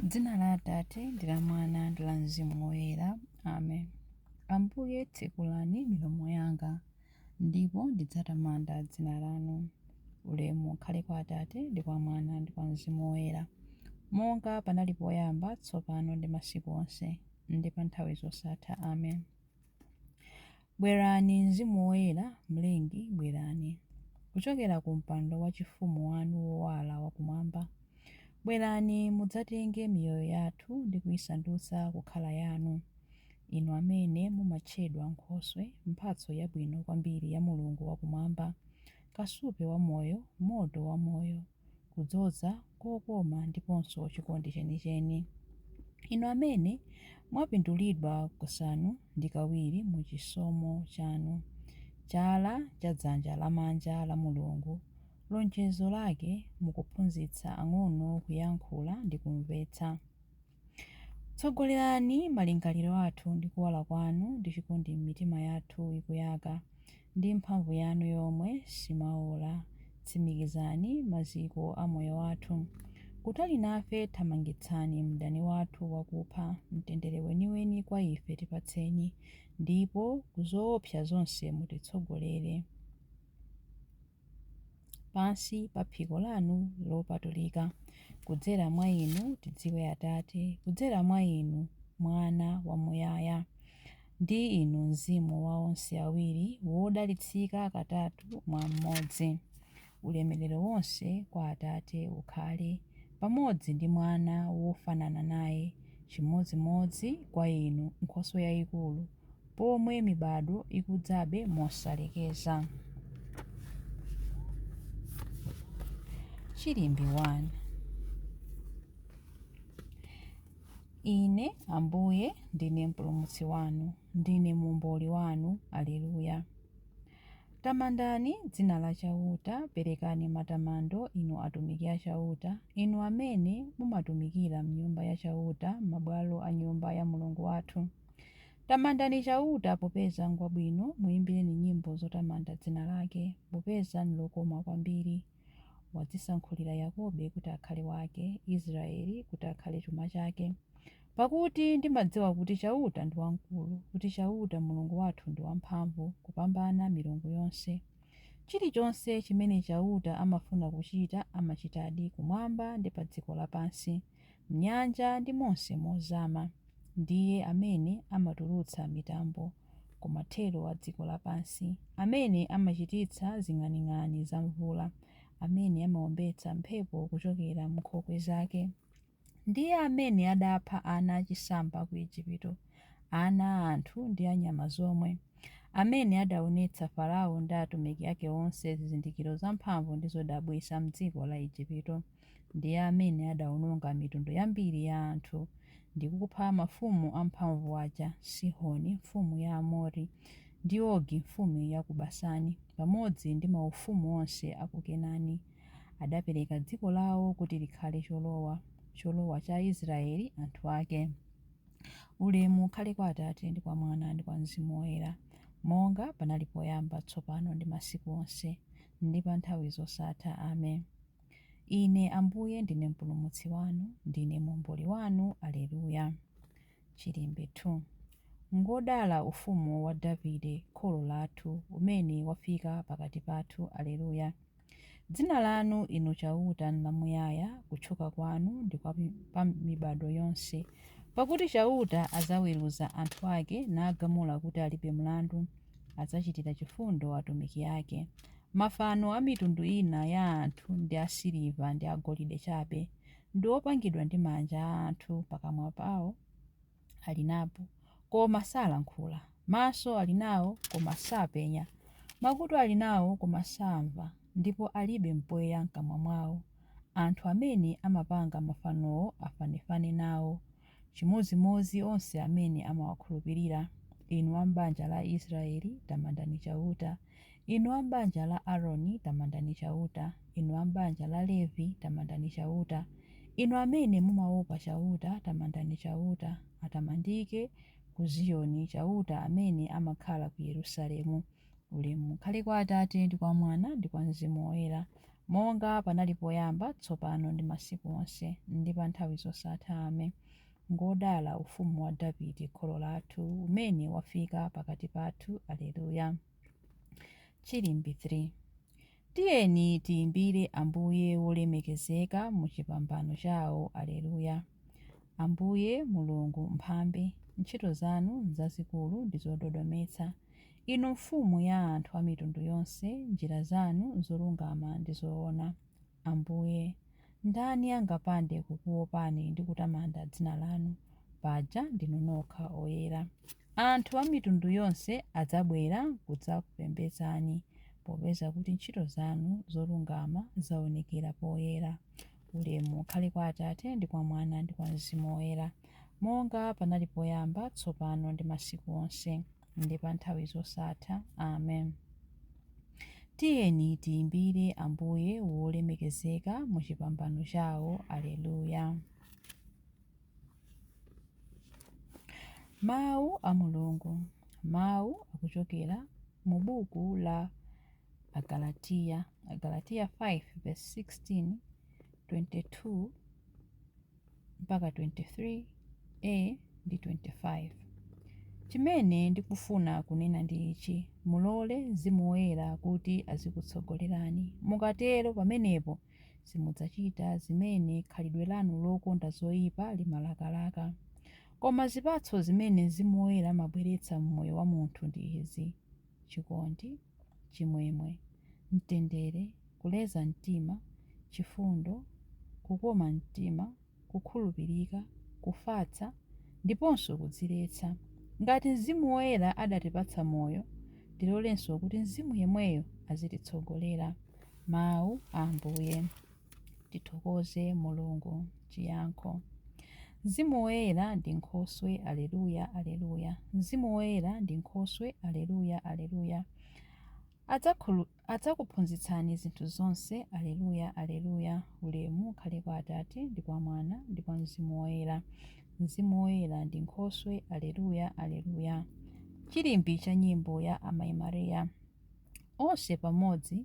M'dzina la Atate, ndi la Mwana, ndi la Mzimu Woyera. Amen. Ambuye, tsekulani milomo yanga, ndipo ndidzatamanda dzina lanu. Ulemu ukhale kwa Atate, ndi kwa Mwana, ndi kwa Mzimu Woyera, monga panali poyamba, tsopano ndi masiku onse, ndi pa nthawi zosatha. Amen. Bwerani, Mzimu Woyera, Mlengi, bwerani. Kuchokera ku mpando wachifumu wanu wowala wakumwamba. Bwerani mudzatenge miyoyo yathu ndi kuisandutsa kukhala yanu. Inu amene mumatchedwa Nkhoswe, mphatso yabwino kwambiri ya Mulungu wakumwamba, kasupe wa moyo, moto wa moyo, kudzoza kokoma ndiponso chikondi chenicheni. Inu amene mwapindulidwa kasanu ndi kawiri mu chisomo chanu, chala cha dzanja lamanja la Mulungu, lonjezo lake mukuphunzitsa ang'ono kuyankhula ndi kumvetsa. Tsogolerani malingaliro athu ndi kuwala kwanu ndi chikondi m'mitima yathu ikuyaka, ndi mphamvu yanu yomwe simaola, tsimikizani maziko a moyo wathu. Kutali nafe thamangitsani mdani wathu wakupha, mtendere weniweni kwa ife tipatseni, ndipo ku zoopsa zonse mutitsogolere. Pansi pa phiko lanu lopatulika. Kudzera mwa Inu tidziwe Atate, kudzera mwa Inu Mwana wamuyaya, ndi Inu Mzimu wa onse awiri, wodalitsika katatu mwa mmodzi. Ulemerero wonse kwa Atate ukhale, pamodzi ndi Mwana wofanana naye, chimodzimodzi kwa Inu, Nkhoswe yaikulu, pomwe mibadwo ikudzabe mosalekeza. Chilimbi 1. Ine, Ambuye, ndine Mpulumutsi wanu, ndine Muomboli wanu. Alleluya. Tamandani dzina la Chauta, perekani matamando, inu atumiki a Chauta, inu amene mumatumikira m'Nyumba ya Chauta, m'mabwalo a Nyumba ya Mulungu wathu. Tamandani Chauta popeza ngwabwino, muimbireni nyimbo zotamanda dzina lake, popeza nlokoma kwambiri. Wadzisankhulira Yakobe kuti akhale wake, Israele kuti akhale chuma chake. Pakuti ndimadziwa kuti Chauta ndi wamkulu, kuti Chauta Mulungu wathu ndi wamphamvu kupambana milungu yonse. Chilichonse chimene Chauta amafuna kuchita, amachitadi kumwamba ndi pa dziko lapansi. m'nyanja ndi monse mozama. Ndiye amene amatulutsa mitambo ku mathero a dziko lapansi, amene amachititsa zing'aning'ani za mvula, amene amaombetsa mphepo kuchokera m'nkhokwe zake. Ndiye amene adapha ana achisamba ku Ejipito, ana a anthu ndi a nyama zomwe, amene adaonetsa Farao ndi atumiki ake onse zizindikiro zamphamvu ndi zodabwitsa m'dziko la Ejipito. Ndiye amene adaononga mitundu yambiri ya anthu, ndi kupha mafumu amphamvu aja, Sihoni mfumu ya Aamori, ndi Ogi mfumu ya ku Basani, pamodzi ndi maufumu onse a ku Kenani. Adapereka dziko lao kuti likhale cholowa, cholowa cha Aisraele anthu ake. Ulemu ukhale kwa Atate, ndi kwa Mwana, ndi kwa Mzimu Woyera, monga panali poyamba, tsopano, ndi masiku onse, ndi pa nthawi zosatha. Amen. Ine Ambuye ndine Mpulumutsi wanu, ndine Muomboli wanu. Alleluya. Chilimbi 2. Ngwodala ufumu wa Davide kholo lathu, umene wafika pakati pathu. Alleluya. Dzina lanu, Inu Chauta, nlamuyaya, kutchuka kwanu ndi kwa pa mibadwo yonse. Pakuti Chauta adzaweruza anthu ake nagamula kuti alibe mlandu, adzachitira chifundo atumiki ake. Mafano a mitundu ina ya anthu ndi asiliva ndi agolide chabe, ndi opangidwa ndi manja a anthu. Pakamwa pawo ali napo, koma salankhula, maso ali nawo, koma sapenya, makutu ali nawo, koma samva, ndipo alibe mpweya m'kamwa mwawo. Anthu amene amapanga mafanowo afanefane nawo, chimodzimodzi onse amene amawakhulupirira. Inu a m'banja la Israele, tamandani Chauta. Inu a m'banja la Aroni, tamandani Chauta. Inu a m'banja la Levi, tamandani Chauta. Inu amene mumaopa Chauta, tamandani Chauta. Atamandike ku Ziyoni Chauta amene amakhala ku Yerusalemu. Ulemu ukhale kwa Atate ndi kwa Mwana ndi kwa Mzimu Woyera, Monga panali poyamba, tsopano ndi masiku onse, ndi pa nthawi zosatha. Amen. Ngodala ufumu wa Davide kholo lathu, umene wafika pakati pathu. Aleluya. Chilimbi 3. Tiyeni tiyimbire Ambuye wolemekezeka mu chipambano chawo. Aleluya. Ambuye Mulungu mphambe, ntchito zanu nzazikulu ndi zododometsa. Inu mfumu ya anthu a mitundu yonse, njira zanu nzolungama ndi zoona. Ambuye, ndani angapande kukuopani ndi kutamanda dzina lanu? Paja ndinu nokha oyera. Anthu a mitundu yonse adzabwera kudzakupembedzani, popeza kuti ntchito zanu zolungama zaonekera poyera. Ulemu ukhale kwa Atate ndi kwa Mwana ndi kwa Mzimu Woyera, monga panali poyamba, tsopano ndi masiku onse, ndi pa nthawi zosatha. Amen. Tiyeni tiyimbire Ambuye wolemekezeka mu chipambano chawo. Aleluya. Mawu a Mulungu. Mawu akuchokera mu buku la Agalatiya, Agalatiya 5 verse 16, 22 mpaka 23 a ndi 25. Chimene ndikufuna kunena ndi ichi: mulole Mzimu Woyera kuti azikutsogolerani. Mukatero, pamenepo simudzachita zimene khalidwe lanu lokonda zoyipa limalakalaka. Koma zipatso zimene Mzimu Woyera amabweretsa m'moyo wa munthu ndi izi: chikondi, chimwemwe, mtendere, kuleza mtima, chifundo, kukoma mtima, kukhulupirika, kufatsa, ndiponso kudziletsa. Ngati Mzimu Woyera adatipatsa moyo, tilolenso kuti Mzimu yemweyo azititsogolera. Mawu a Ambuye. Tithokoze Mulungu. Chiyankho. Mzimu Woyera ndi Nkhoswe. Aleluya, Aleluya. Mzimu Woyera ndi Nkhoswe. Aleluya, Aleluya. Adzakuphunzitsani zinthu zonse. Aleluya, Aleluya. Ulemu ukhale kwa Atate ndi kwa Mwana ndi kwa Mzimu Woyera. Mzimu Woyera ndi Nkhoswe. Aleluya, Aleluya. Chilimbi cha nyimbo ya Amayi Mariya. Onse pamodzi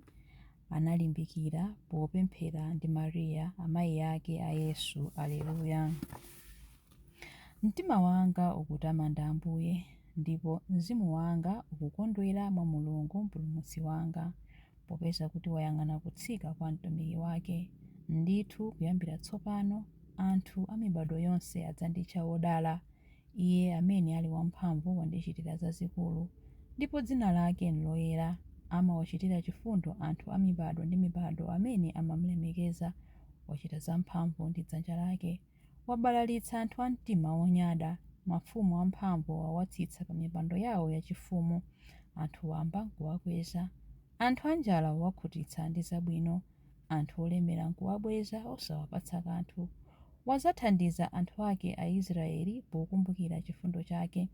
analimbikira popemphera ndi Mariya, amayi ake a Yesu. Aleluya. Mtima wanga ukutamanda Ambuye, ndipo mzimu wanga ukukondwera mwa Mulungu Mpulumutsi wanga, popeza kuti wayang'ana kutsika kwa mtumiki wake. Ndithu kuyambira tsopano anthu a mibadwo yonse adzanditcha wodala. Iye amene ali wamphamvu wandichitira zazikulu, ndipo dzina lake n'loyera. Amawachitira chifundo anthu a mibadwo ndi mibadwo amene amamlemekeza. Wachita zamphamvu ndi dzanja lake. Wabalalitsa anthu a mtima wonyada. Mafumu amphamvu wawatsitsa pa mipando yawo yachifumu. Anthu wamba n'kuwakweza. Anthu anjala wawakhutitsa ndi zabwino. Anthu olemera n'kuwabweza osawapatsa kanthu. Wadzathandiza anthu ake Aisraeli pokumbukira chifundo chake.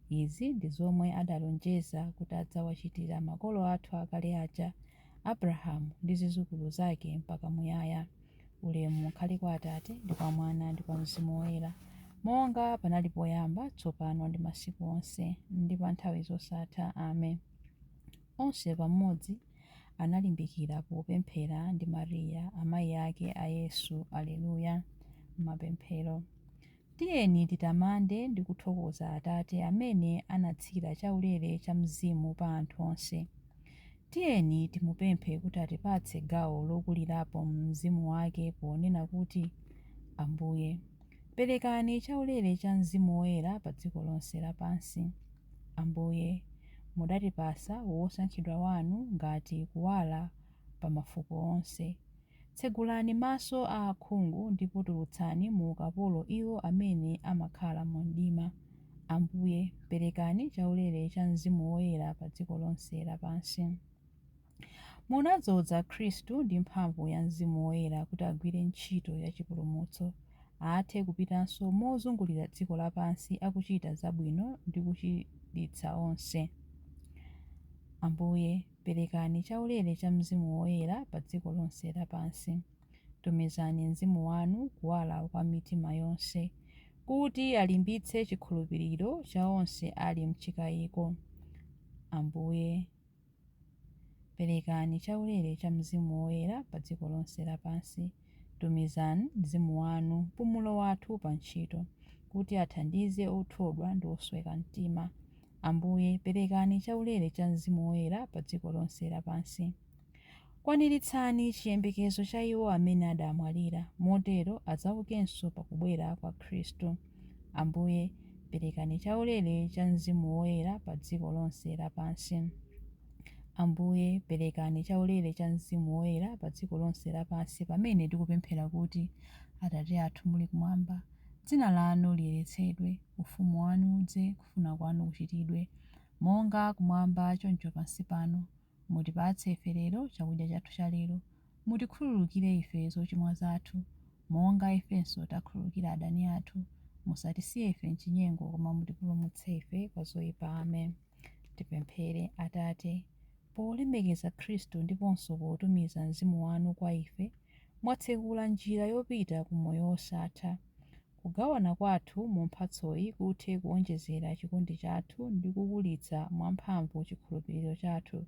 Izi ndi zomwe adalonjeza kuti adzawachitira makolo athu akale aja, Abrahamu ndi zidzukulu zake mpaka muyaya. Ulemu ukhale kwa Atate ndi kwa Mwana ndi kwa Mzimu Woyera, monga panali poyamba, tsopano ndi masiku onse, ndi pa nthawi zosatha. Amen. Onse pamodzi analimbikira popemphera ndi Mariya, amayi ake a Yesu. Aleluya. Mapemphero. Tiyeni titamande ndi kuthokoza Atate amene anatsira chaulere cha Mzimu pa anthu onse. Tiyeni timupemphe kuti atipatse gawo lokulirapo m'Mzimu wake ponena kuti, Ambuye, perekani chaulere cha Mzimu Woyera pa dziko lonse lapansi. Ambuye, mudatipatsa wosankhidwa wanu ngati kuwala pa mafuko onse. Tsegulani maso a akhungu ndipo tulutsani mu ukapolo iwo amene amakhala mu mdima. Ambuye, perekani chaulere cha Mzimu Woyera pa dziko lonse lapansi. Munadzoza Khristu ndi mphamvu ya Mzimu Woyera kuti agwire ntchito ya chipulumutso, athe kupitanso mozungulira dziko lapansi akuchita zabwino ndi kuchiritsa onse. Ambuye, perekani chaulere cha Mzimu Woyera pa dziko lonse lapansi. Tumizani Mzimu wanu kuwala kwa mitima yonse, kuti alimbitse chikhulupiriro cha onse ali m'chikayiko. Ambuye, Perekani chaulere cha Mzimu Woyera pa dziko lonse lapansi. Tumizani Mzimu wanu, mpumulo wathu pa ntchito, kuti athandize othodwa ndi osweka mtima. Ambuye, perekani chaulere cha Mzimu Woyera pa dziko lonse lapansi. Kwaniritsani chiyembekezo cha iwo amene adamwalira, motero adzaukenso pakubwera kwa Khristu. Ambuye, perekani chaulere cha Mzimu Woyera pa dziko lonse lapansi. Ambuye, perekani chaulere cha Mzimu Woyera pa dziko lonse lapansi pamene tikupemphera kuti, Atate athu muli kumwamba, dzina lanu liyeretsedwe, ufumu wanu udze, kufuna kwanu kuchitidwe, monga kumwamba choncho pansi pano. Mutipatse ife lero chakudya chathu cha lero. Mutikhululukire ife zochimwa zathu, monga ifenso takhululukira adani athu. Musatisiye ife m'chinyengo, koma mutipulumutse ife kwa zoyipa. Amen. Tipemphere. Atate, polemekeza Khristu ndiponso potumiza Mzimu wanu kwa ife, mwatsekula njira yopita ku moyo wosatha. Kugawana kwathu mu mphatsoyi kuthe kuwonjezera chikondi chathu ndi kukulitsa mwamphamvu chikhulupiriro chathu.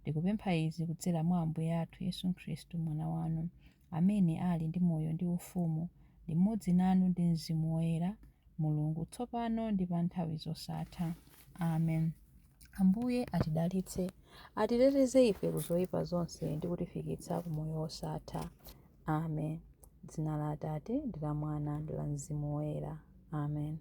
Ndikupempha izi kudzera mwa Ambuye athu Yesu Khristu, Mwana wanu, amene ali ndi moyo ndi ufumu, limodzi nanu ndi Mzimu Woyera, Mulungu, tsopano ndi pa nthawi zosatha. Amen. Ambuye atidalitse, atiteteze ife ku zoyipa zonse ndi kutifikitsa ku moyo wosatha. Amen. Dzina la Atate ndi la Mwana ndi la Mzimu Woyera. Amen.